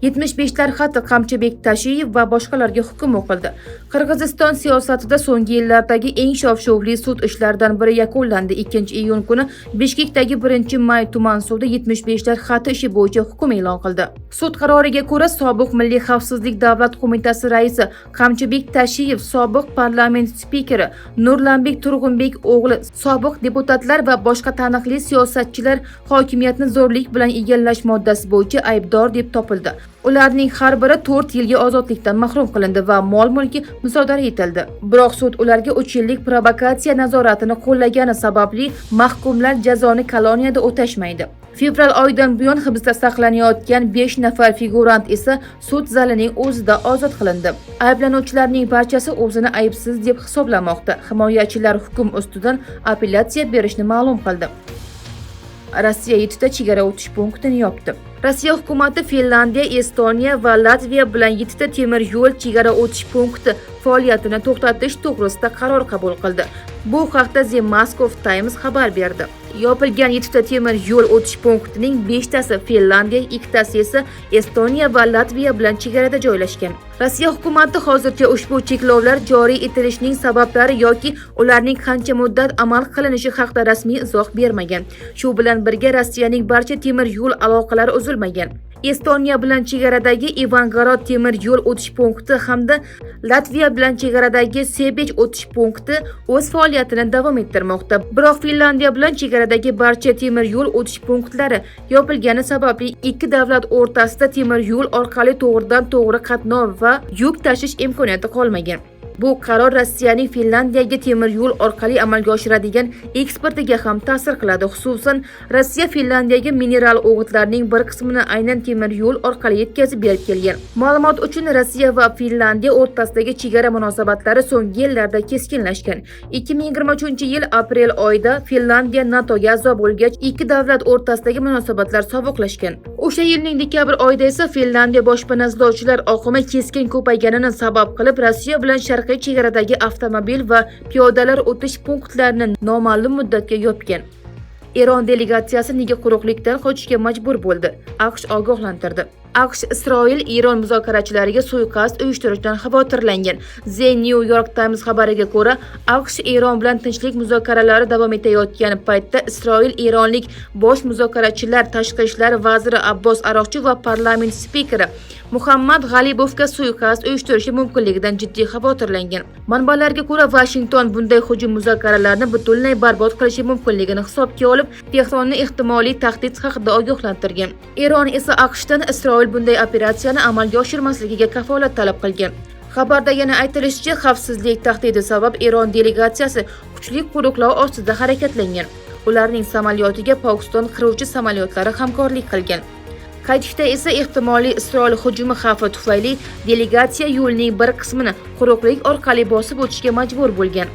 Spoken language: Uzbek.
75lar xati Qamchibek Tashiyev va boshqalarga hukm o'qildi. Qirg'iziston siyosatida so'nggi yillardagi eng shov-shuvli sud ishlaridan biri yakunlandi. 2-iyun kuni Bishkekdagi 1-may tuman sudi 75lar xati ishi bo'yicha hukm e'lon qildi. Sud qaroriga ko'ra, sobiq Milliy xavfsizlik davlat qo'mitasi raisi Qamchibek Tashiyev, sobiq parlament spikeri Nurlanbek Turg'unbek o'g'li, sobiq deputatlar va boshqa taniqli siyosatchilar hokimiyatni zo'rlik bilan egallash moddasi bo'yicha aybdor deb topildi. Ularning har biri 4 yilga ozodlikdan mahrum qilindi va mol-mulki musodara etildi. Biroq sud ularga 3 yillik probatsiya nazoratini qo'llagani sababli mahkumlar jazoni koloniyada o'tashmaydi. Fevral oyidan buyon hibsda saqlanayotgan 5 nafar figurant esa sud zalining o'zida ozod qilindi. Ayblanuvchilarning barchasi o'zini aybsiz deb hisoblamoqda. Himoyachilar hukm ustidan apellyatsiya berishni ma'lum qildi. Rossiya 7 ta chegara o'tish punktini yopdi. Rossiya hukumati Finlandiya, Estoniya va Latviya bilan 7 ta temir yo'l chegara o'tish punkti faoliyatini to'xtatish to'g'risida qaror qabul qildi. Bu haqda The Moscow Times xabar berdi. Yopilgan 7 ta temir yo'l o'tish punktining 5 tasi Finlandiya, 2 tasi esa Estoniya va Latviya bilan chegarada joylashgan. Rossiya hukumati hozircha ushbu cheklovlar joriy etilishining sabablari yoki ularning qancha muddat amal qilinishi haqida rasmiy izoh bermagan. Shu bilan birga, Rossiyaning barcha temir yo'l aloqalari uzilmagan. Estoniya bilan chegaradagi Ivangorod temir yo'l o'tish punkti hamda Latviya bilan chegaradagi Sebech o'tish punkti o'z faoliyatini davom ettirmoqda. Biroq Finlandiya bilan chegaradagi barcha temir yo'l o'tish punktlari yopilgani sababli ikki davlat o'rtasida temir yo'l orqali to'g'ridan to'g'ri qatnov va yuk tashish imkoniyati qolmagan. Bu qaror Rossiyaning Finlandiyaga temir yo'l orqali amalga oshiradigan eksportiga ham ta'sir qiladi. Xususan, Rossiya Finlandiyaga mineral o'g'itlarning bir qismini aynan temir yo'l orqali yetkazib berib kelgan. Ma'lumot uchun, Rossiya va Finlandiya o'rtasidagi chegara munosabatlari so'nggi yillarda keskinlashgan. 2023-yil aprel oyida Finlandiya NATOga a'zo bo'lgach, ikki davlat o'rtasidagi munosabatlar sovuqlashgan. O'sha yilning dekabr oyida esa Finlandiya boshpana izlovchilar oqimi keskin ko'payganini sabab qilib, Rossiya bilan sharqiy chegaradagi avtomobil va piyodalar o'tish punktlarini noma'lum muddatga yopgan. Eron delegatsiyasi nega quruqlikdan qochishga majbur bo'ldi? AQSh ogohlantirdi. AQSh Isroil Eron muzokarachilariga suiqasd uyushtirishdan xavotirlangan. The New York Times xabariga ko'ra, AQSh Eron bilan tinchlik muzokaralari davom etayotgan paytda Isroil eronlik bosh muzokarachilar, tashqi ishlar vaziri Abbos Aroqchi va parlament spikeri Muhammad G'alibovga suiqasd uyushtirishi mumkinligidan jiddiy xavotirlangan. Manbalarga ko'ra, Vashington bunday hujum muzokaralarni butunlay barbod qilishi mumkinligini hisobga olib, Tehronni ehtimoliy tahdid haqida ogohlantirgan. Eron esa AQShdan Isroil bunday operatsiyani amalga oshirmasligiga kafolat talab qilgan. Xabarda yana aytilishicha, xavfsizlik tahdidi sabab Eron delegatsiyasi kuchli qo'riqlov ostida harakatlangan. Ularning samolyotiga Pokiston qiruvchi samolyotlari hamkorlik qilgan. Qaytishda esa ehtimoliy Isroil hujumi xavfi tufayli delegatsiya yo'lning bir qismini quruqlik orqali bosib o'tishga majbur bo'lgan.